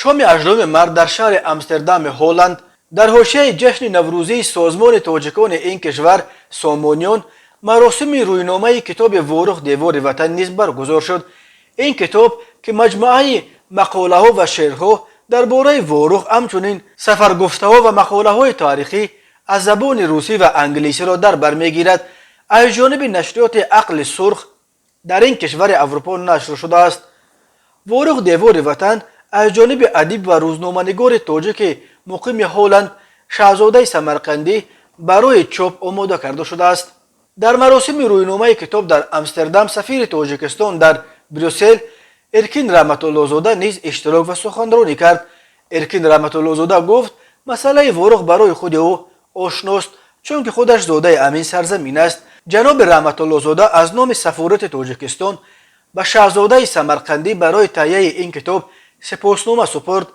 Шоми 18 март дар шаҳри Амстердами Ҳолланд, дар ҳошияи ҷашни наврӯзии созмони тоҷикони ин кишвар «Сомониён», маросими рӯйномаи китоби «Ворух: девори ватан» низ баргузор шуд. Ин китоб, ки маҷмӯаи мақолаҳо ва шеърҳо дар бораи Ворух, ҳамчунин сафаргуфтаҳо ва мақолаҳои таърихӣ аз забони русӣ ва англисиро дар бар мегирад, аз ҷониби нашриёти «Ақли сурх» дар ин кишвари Аврупо нашр шудааст. «Ворух: девори ватан» аз ҷониби адиб ва рӯзноманигори тоҷики муқими Ҳолланд Шаҳзодаи Самарқандӣ барои чоп омода карда шудааст. Дар маросими рӯйномаи китоб дар Амстердам сафири Тоҷикистон дар Брюссел Эркин Раҳматуллозода низ иштирок ва суханронӣ кард. Эркин Раҳматуллозода гуфт, масъалаи Ворух барои худи ӯ ошност, чунки худаш зодаи ҳамин сарзамин аст. Ҷаноби Раҳматуллозода аз номи сафорати Тоҷикистон ба Шаҳзодаи Самарқандӣ барои таҳияи ин китоб сипоснома супурд.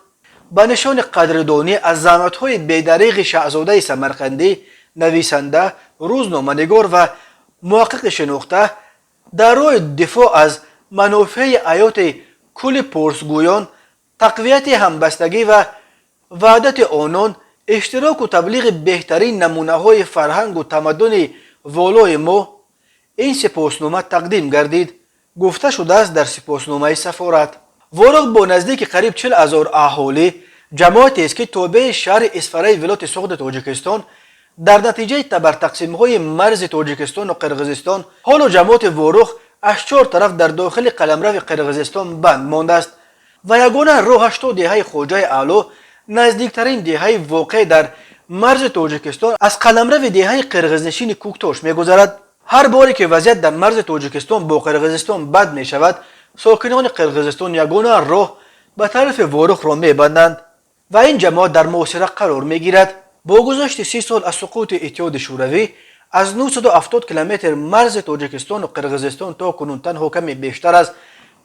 Ба нишони қадрдонӣ аз заҳматҳои бедареғи Шаҳзодаи Самарқандӣ, нависанда, рӯзноманигор ва муҳаққиқи шинохта, дар роҳи дифоъ аз манофеи ҳаёти кулли порсгӯён, тақвияти ҳамбастагӣ ва ваҳдати онон, иштироку таблиғи беҳтарин намунаҳои фарҳангу тамаддуни волои мо ин сипоснома тақдим гардид, гуфта шудааст дар сипосномаи сафорат. Ворух бо наздики қариб 40 000 аҳолӣ ҷамоатест, ки тобеи шаҳри Исфараи вилояти Суғди Тоҷикистон. Дар натиҷаи табартақсимҳои марзи Тоҷикистону Қирғизистон ҳоло ҷамоати Ворух аз чор тараф дар дохили қаламрави Қирғизистон банд мондааст ва ягона роҳаш то деҳаи Хоҷаи Аъло, наздиктарин деҳаи воқеъ дар марзи Тоҷикистон, аз қаламрави деҳаи қирғизнишини Кӯктош мегузарад. Ҳар боре ки вазъият дар марзи Тоҷикистон бо Қирғизистон бад мешавад, сокинони Қирғизистон ягона роҳ ба тарафи Ворухро мебанданд ва ин ҷамоат дар муҳосира қарор мегирад. Бо гузашти 30 сол аз суқути Иттиҳоди Шӯравӣ, аз 970 километр марзи Тоҷикистону Қирғизистон то кунун танҳо каме бештар аз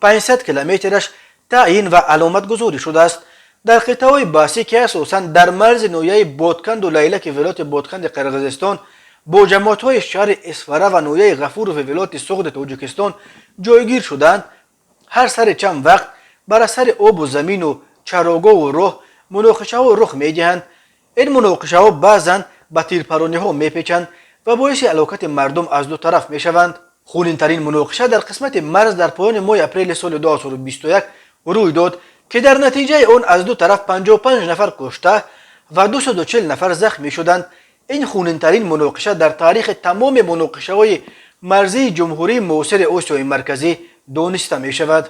500 километраш таъйин ва аломатгузорӣ шудааст. Дар қитъаҳои баҳсӣ, ки асосан дар марзи ноҳияи Ботканду Лайлаки вилояти Ботканди Қирғизистон бо ҷамоатҳои шаҳри Исфара ва ноҳияи Ғафурови вилояти Суғди Тоҷикистон ҷойгир шудаанд, ҳар сари чанд вақт бар асари обу замину чарогоҳу роҳ муноқишаҳо рух медиҳанд. Ин муноқишаҳо баъзан ба тирпарониҳо мепечанд ва боиси ҳалокати мардум аз ду тараф мешаванд. Хунинтарин муноқиша дар қисмати марз дар поёни моҳи апрели соли 2021 рӯй дод, ки дар натиҷаи он аз ду тараф 55 нафар кушта ва 240 нафар захмӣ шуданд. Ин хунинтарин муноқиша дар таърихи тамоми муноқишаҳои марзии ҷумҳурии муосири Осиёи Марказӣ дониста мешавад.